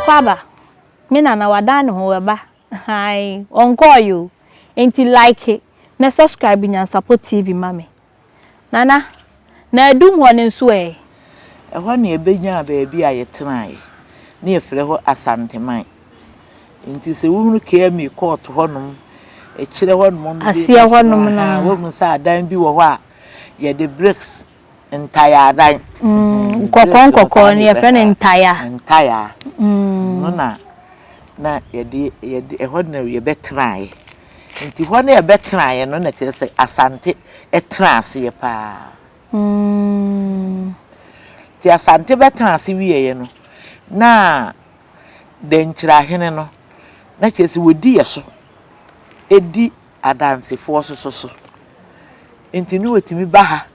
Akwaaba, me nana wadan ne ho wɛba ae ɔnkɔɔeɛ o, enti like na subscribe Nyansapɔ TV ma me. Nana, na adum hɔ no nso ɛ? Ɛhɔ na yɛbɛnyaa baabi a yɛtenaeɛ, na yɛfrɛ hɔ Asanteman. Nti sɛ wohunu KMA court hɔnom, akyire hɔnom no, Aseɛ hɔnom no a. Wohunu sɛ adan bi wɔ hɔ a yɛde bricks, ntayaadan. Nkɔkɔɔ nkɔkɔɔ no yɛfrɛ no ntayaa. Ntayaa. No na na yɛde yɛde ɛhɔ na yɛbɛtenaeɛ. Nti hɔ na yɛbɛtenaeɛ no na kyerɛ sɛ Asante tena aseɛ paa. Nti Asante bɛtena ase wieeɛ no, na Dankyirahene no, na kyerɛ sɛ wɔdi yɛ so, di adansefoɔ nso so. Nti na wɔtumi ba ha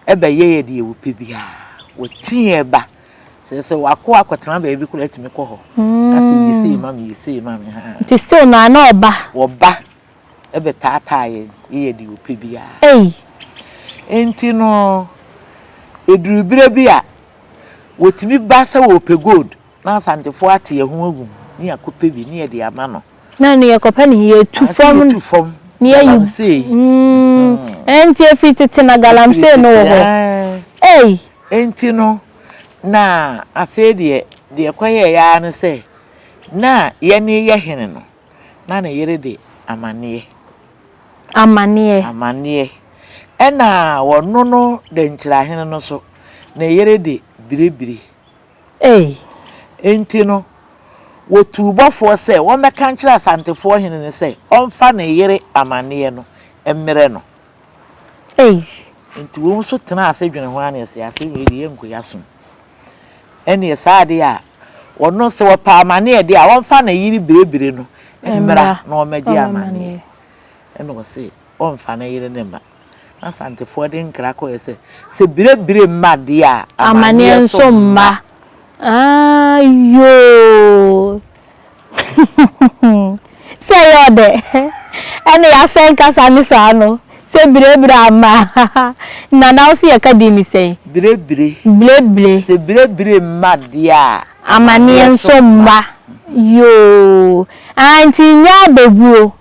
bɛyɛ yɛ deɛ wɔpɛ biara. Wɔte yɛn ba. Kyerɛ sɛ w'akoa akɔtena baabi koraa tumi kɔ hɔ. Ka sɛ yɛ sei ma me, yɛ sei ma me. Haa. Nti still no a na ɔba? Wɔba bɛtaataa yɛn, yɛ yɛ deɛ wɔpɛ biara. Ei! Nti no, ɛduru berɛ bi a, wɔtumi ba sɛ wɔrepɛ gold na Asantefoɔ ate yɛn ho agu mu ne yɛakɔpɛ bi ne yɛde ama no. Na ɛno yɛkɔpɛ no he, yɛtu fam yɛtu fam na yɛyi galamsey. Ɛnti ɛfiri tete na galamsey no wɔ hɔ. Ei! Enti no, na afei deɛ, deɛ ɛkɔyɛeɛ ara ne sɛ, na yɛne yɛ hene no, na ne yere de amaneɛ. Amaneɛ. Amaneɛ. Ɛna ɔno no Dankyirahene no nso, ne yere de biribiri. Ei! Enti no, wɔtuu bɔfoɔ sɛ wɔmmɛka nkyerɛ Asantefoɔ hene no sɛ ɔmfa ne yere amaneɛ no mmerɛ no. Ei! Enti wɔn nso tenaa ase dwene ho ara na yɛse asɛm wei deɛ yɛnkɔ yɛasom. Ɛnneɛ saa adeɛ a, ɔno sɛ ɔpɛ amaneɛ deɛ a, ɔmfa ne yere birebire no mmra na ɔmmɛgye amaneɛ. Ɛna ɔse ɔmfa ne yere no mma. Na Asantefoɔ de nkra kɔeɛ sɛ, sɛ birebire mma deɛ a, amaneɛ nso mma. Aayoo! Sɛ ɛyɛ ɔdɛ ɛne yɛasɛn kasa ne saa no, sɛ birebire amma a, Nana wo se yɛka din ne sɛn? Birebire. Birebire. Sɛ birebire mma deɛ a, amaneɛ nso mma. Yoo! Aa nti nyɛ abɛbuo.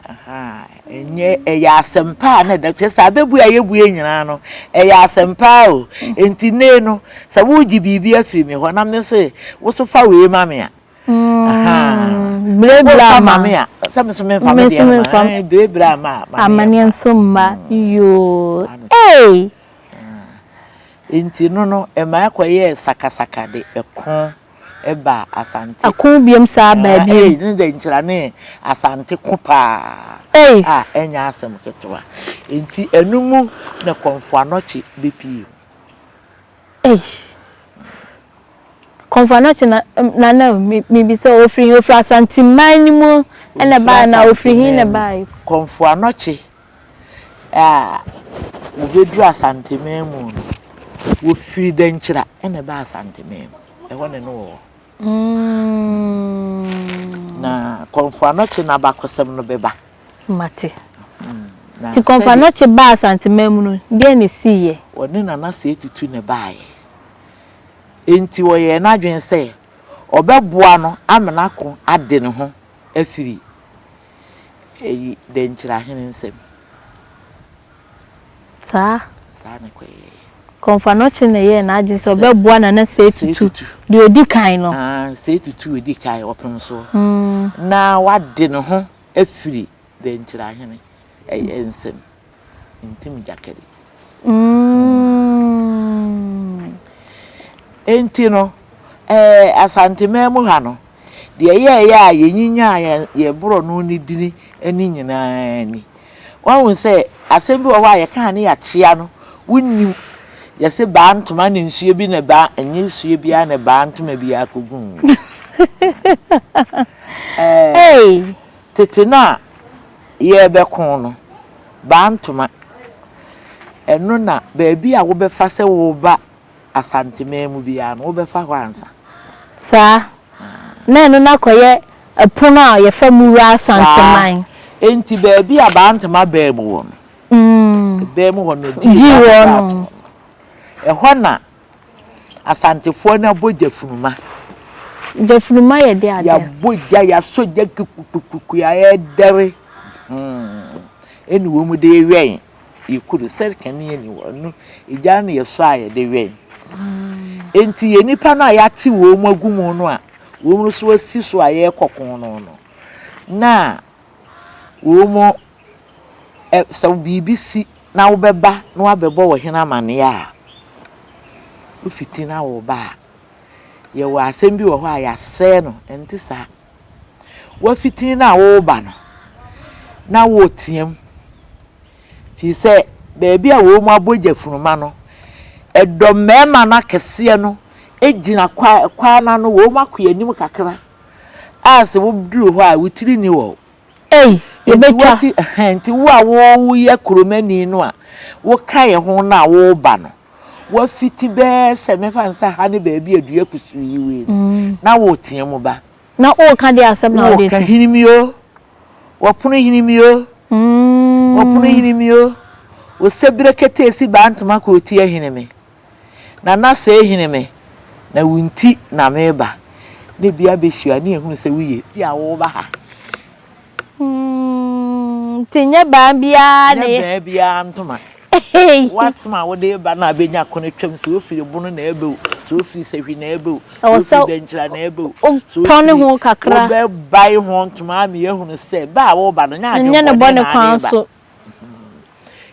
Ahaa, ɛnyɛ, ɛyɛ asɛmpa a na ɛda, kyerɛ sɛ abɛbue a yɛbue nyinaa no, ɛyɛ asɛmpa o. Enti nnɛ no, sɛ woregye biribi afiri me hɔ na me se, wo so fa wei ma me a, ahaa, Birebire womfa ama. ma me a, sɛ me so memfa me Me nso deɛ no ma, memfa. ɛɛ, birebire ama a, ma me yɛ Amaneɛ mma. nso mma. Yoo. Saa na Ei! Enti no no, ɛma ɛkɔyɛɛ sakasaka de ɛko. baa Asante. Ako biom saa baa biom. Ei ne dɛ nkyira ne Asante ko paa Ei. a ɛnyɛ asɛm ketewa. Enti ɛno mu na Kɔmfo Anɔkye bɛpie mu. Ei. Kɔmfo Anɔkye na Nana me mebisa o ofiri he? Ofiri Asanteman no mu na Ɔmfiri ɛbaeɛ anaa ofiri he na Asanteman mu. ɛbaeɛ? Kɔmfo Anɔkye a wɔbɛduru Asanteman mu no, wɔfiri Dankyira na ɛbaa Asanteman mu. Ɛhɔ na ne wɔ hɔ. Na Kɔmfo Anɔkye n'abakɔsɛm no bɛba. Mate. Na Nti Kɔmfo sɛdeɛ. Anɔkye baa Asanteman mu no, deɛn na ɛsiiɛ? Ɔne Nana Sey Tutu na ɛbaeɛ. Enti ɔyɛɛ n'adwene sɛ ɔbɛboa no amena ako ade ne ho afiri eyi Dankyirahene nsam. Saa. Saa na ɛkɔyɛeɛ. Kɔmfo Anokye na ɛyɛɛ n'adwene sɛ ɔbɛboa Nana Sey Tutu, deɛ ɔdi kan no. Ah, Sey Tutu ɔdi kan, ɔpem soɔ. Na wade ne ho afiri Dankyirahene nsam. Ntim Gyakari. Enti no, ɛɛ Asanteman mu ha no, deɛ ɛyɛeɛ a yɛnyinyaa yɛn yɛn borɔno no dini ne nyinaa ni. Woahu sɛ asɛm bi wɔ hɔ a yɛka a ne yɛakyea no, wonnim. Yɛse baa ntoma ne nsuo bi na baa, ɛnyɛ nsuo biara na baa ntoma biara kɔgu mu. Ɛɛ tete no a yɛrebɛko no, baa ntoma, ɛno na baabi a wobɛfa sɛ woreba Asanteman mu biara no, wobɛfa hɔ ansa. Saa. Na ɛno no akɔyɛ ɛpono a yɛfa mu wura Asanteman. Saa. Enti baabi a baa ntoma baa mu wɔ no, ɛbaa mu hɔ no, gyii Gyii hɔ hɔ no. no. Ɛhɔ na Asantefoɔ no abɔ gyafunuma. Gyafunuma yɛ de adeɛ. Yɛabɔ gya, yɛasɔ gya kukukukukui a ɛredɛre. Hmm. Ɛna wɔn de wɛn yɛ kuro sɛ kanea ni hɔ no, egya no yɛsɔ a yɛde wɛn. Enti yɛ nipa no a yɛate wɔn agu mu no a wɔn nso asi so a yɛrekɔ ko no no, na wɔn ɛ sɛ biribi si na wobɛba na woabɛbɔ ɔhene amanneɛ a, wofiti na woreba a, yɛwɔ asɛm bi wɔ hɔ a yɛasɛe no, ɛnte saa. Woafiti no a woreba no, na woreteam. Firi sɛ baabi a wɔn abɔ gyafunuma no, ɛdɔ mmarima no akɛseɛ no gyina kwan no ano, wɔn akɔ anim kakra a sɛ woduru hɔ a, wo tiri nni hɔ. Ei, yɛbɛtwa. Nti woafi, nti wo a woyɛ kuromani no a woka yɛn ho no a woreba no, woafiti bɛyɛ sɛ mɛfa no sɛ ha ne baabi a dua kusuu yi wei no, mm. na woretea mu ba. Na woreka deɛ asɛm na wode Woreka hinimi o, wɔpono hinimi o, mm. wɔpono hinimi o, wɔsɛbire keteesi baa ntoma kɔɔti ahinimi. Nana sɛɛ hini me, na wo nti na mereba. Na bi abɛhyia ne yɛhunu sɛ woyɛ ti a woreba ha. Nti nyɛ baa biara na Nyɛ baa biara ntoma. W'asɛm a wode reba no abɛnya kono twam, sɛ ofiri Bono na ɛreba o, sɛ ofiri Sahwi na ɛreba o, sɛ ofiri Dankyira na ɛreba o, sɛ ofiri, wobɛbae ho ntoma ama yɛahunu sɛ ba a woreba no nyɛ adwemmɔne na ade reba.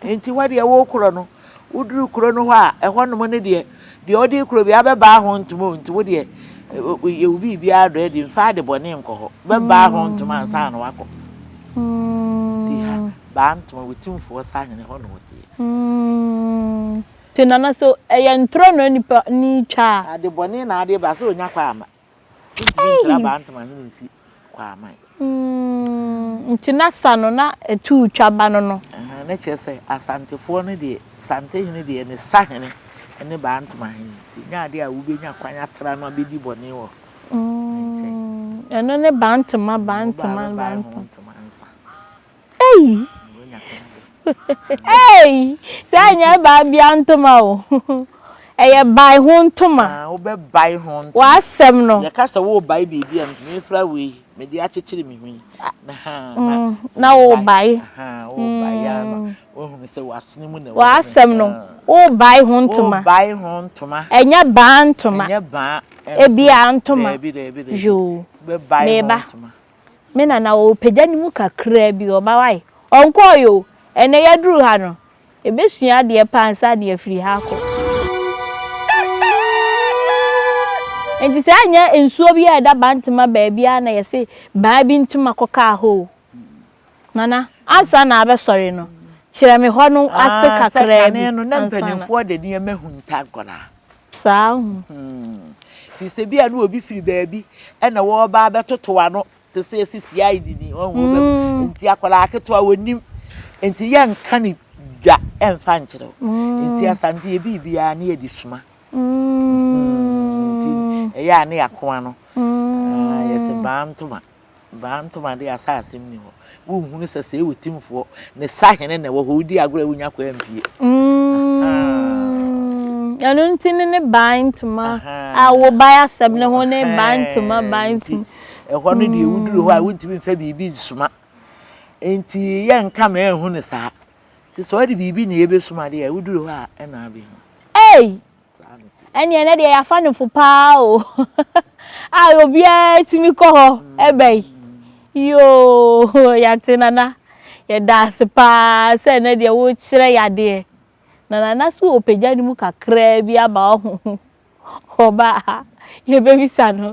Enti hɔ deɛ worekorɔ no, woduru kuro no hɔ a, ɛhɔnom no deɛ, deɛ ɔde rekuro biara bɛbaa ho ntoma o, nti wo deɛ, yɛ wo biribiara dɔ adi, mfa ade bɔne nkɔ hɔ. Wobɛbaa ho ntoma ansa na wakɔ. Nti ha, baa ntoma, wo timfoɔ sahene hɔ na ɔteɛ. Nti nana sɛ ɛyɛ ntorɔ na nipa ni twa a. Ade bɔne na ade ba sɛ onya kɔ ama. Wontumi ntra baa ntoma hene nsi kwaman. Mm, nti na sa no na ɛtu twa ba no no. Aha, na kyerɛ sɛ Asantefoɔ no deɛ, Santehene deɛ ne sahene ne baa ntoma hene. Nti nyɛ adeɛ a wobɛnya kwan atra no abɛdi bɔne wɔ ne nkyɛn. Ɛno ne baa ntoma, baa ntoma, baa ntoma. Ei! Ei! Sɛ ɛnyɛ baa bia ntoma o. Ɛyɛ bae ho ntoma. Ah, wobɛbae ho ntoma. W'asɛm no. Yɛka sɛ worebae biribi a, mefira wei, mede akyekyere me ho yi. Na ha, na. Mm, na worebae. Ha, worebae ya na woahunu sɛ w'asene mu na ɛwɔ. W'asɛm no, worebae ho ntoma. Worebae ho ntoma. Ɛnyɛ baa ntoma. Ɛnyɛ baa ntoma. Ebia ntoma. Daabi, daabi, daabi. Yoo. Wobɛbae ho Meba. ntoma. Me nana ɔɔpagya ne mu kakraa bi ɔba wai ɔnkɔɔeɛ o ɛnɛ yɛaduru ha no yɛbɛsua adeɛ paa ansa na yɛafiri ha akɔ. Nti sɛ anyɛ nsuo bi a ɛda Bantama baabi ara na yɛse baa bi ntoma kɔkaa hɔ o. Nana ansa na abɛsɔre no kyerɛ me hɔ no ase Ah, sɛ kakraa bi kane no na ansa na. mpanimfoɔ de nneɛma hunta nkwadaa. Saa ho. Firi sɛ bi a na obi firi baabi ɛna wɔreba abɛtoto ano te sɛ esi CID ni ɔho bɛ mm. nti akwadaa ketewa wɔnim nti yɛnka ne dwa ɛmfa nkyerɛ wo mm. nti asante yɛ biribiara ne yɛde suma mm. nti ɛyɛ a ne yɛakoa no ah, yɛsɛ baa ntoma Baa ntoma de asase nni hɔ. Wonhunu sɛ sɛ ɛwɔ timfoɔ ne sahene na ɛwɔ hɔ, wodi agorɔ a wonya kwan mpie. Mm, ɛno nti ne ne baa ntoma a wo bae asɛm ne ho ne baa ntoma baa ntoma. Ɛhɔ no deɛ woduru hɔ a wontumi mfa biribi nsuma. Nti yɛnka ma ɛnhu no saa. Nti sɛ ɔde biribi na yɛbɛsuma deɛ woduru hɔ a ɛna abɛhu. Ei! Ɛnneɛ ɛnɛ deɛ yɛafa no fo paa o a obiara tumi kɔ hɔ ɛbɛ yi yoo yɛate nana yɛda ase paa sɛ ɛnɛ deɛ wokyerɛ yadeɛ na nana so ɔpagya ne mu kakraa bi aba ɔho ɔba a yɛbɛbisa no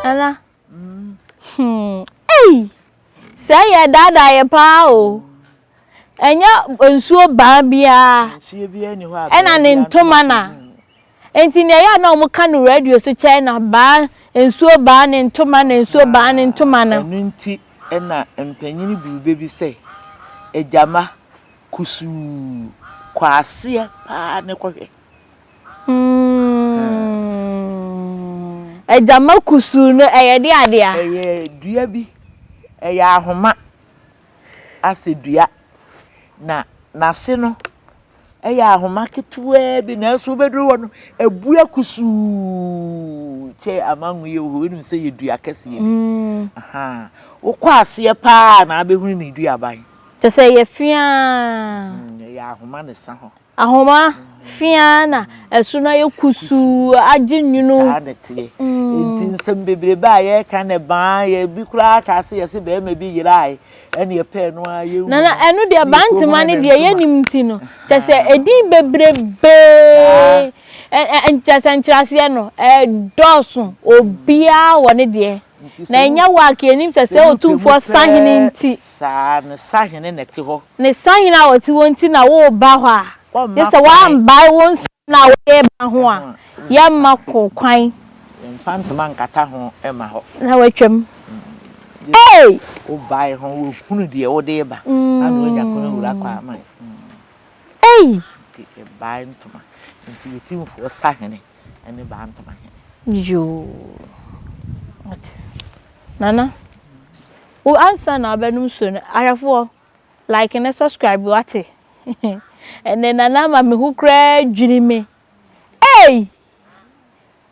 nana Hmm. Ei! Sɛ yɛ daadaa yɛ paa o. Ɛnyɛ nsuo baa biara. Ɛna ne ntoma na. Nti nea ɛyɛ a na wɔn ka no radio so kyɛn na baa nsuo baa ne ntoma na nsuo baa ne ntoma no. Ɛno nti na mpanyin buu bɛ bi sɛ, Agyama, kusuu, kɔ aseɛ paa ne kɔhwɛ. Hmm. Agyama kusuu no, ɛyɛ de adeɛ a? Ɛyɛ dua bi. Ɛyɛ ahoma asɛ dua. Na n'ase no, Ɛyɛ ahoma ketewaa bi nanso wobɛduru hɔ no abua kusuu kyɛ amango yɛ wɔ hɔ wonim sɛ yɛ dua kɛseɛ bi. Mm. Aha. Wokɔ aseɛ paa na abɛhunu ne duaban. Kyɛ sɛ ɛyɛ feaa. Mm, ɛyɛ ahoma na ɛsa hɔ. Ahoma feaa na ɛso no ayɛ kusuu agye nwunu. Saa na ɛteɛ. Enti nsɛm bebrebe a yɛreka no baa yɛ bi koraa kaa sɛ yɛse barima bi yerae ɛne yɛpɛɛ no ara yɛnhu no. Nana ɛno deɛ Bantema no deɛ yɛnim nti no kyɛ sɛ ɛdin bebrebee kyɛ sɛ nkyerɛaseɛ no ɛdɔɔso obiara wɔ ne deɛ na ɛnyɛ wo a ka yɛnim sɛ sɛ Otumfoɔ Sahene nti. Saa, ne sahene na ɛte hɔ. Ne sahene a ɔte hɔ nti na woreba hɔ a, gye sɛ woambae wo nsɛm no a wode reba ho a, yɛmma ko kwan. Yɛmfa ntoma nkata ho mma hɔ. Na watwam. Gye sɛ wobae ho, wohunu deɛ wode reba, na na woanya kwan awura kɔ ama. Ei! Nti yɛbae ntoma. Nti Otumfoɔ sahene ne baa ntoma hene. Yoo. Mate. Nana. Wo ansa na wobɛnom nsuo no ahwɛfoɔ like ne subscribe wate ɛnɛ nana ama me ho koraa dwiri me ei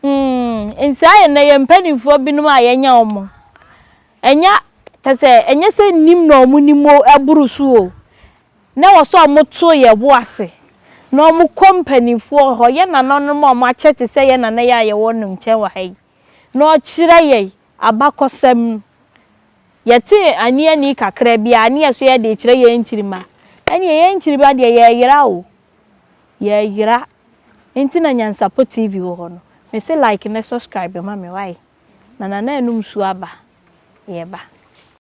mm nsaa yɛ nɛ yɛ mpanimfoɔ binom a yɛnya wɔn ɛnya kyɛ sɛ ɛnyɛ sɛ nim na wɔn nim o ɛboro so o na wɔ sɛ wɔn to yɛ bo ase na wɔn kɔ mpanimfoɔ hɔ yɛ nananom a wɔn akyɛ te sɛ yɛ nana yɛ a yɛwɔ no nkyɛn wɔ ha yi na ɔkyerɛ yɛ Abakɔsɛm no, yɛtee aniani kakra bi a, ne yɛso yɛde rekyerɛ yɛn nkyirimma. Ɛneɛ yɛn nkyirimma deɛ yɛreyera o, yɛreyera. Nti na Nyansapɔ TV wɔ hɔ no. Mese like ne subscribe ma me wai. Na Nana Anum nsuo aba, yɛreba.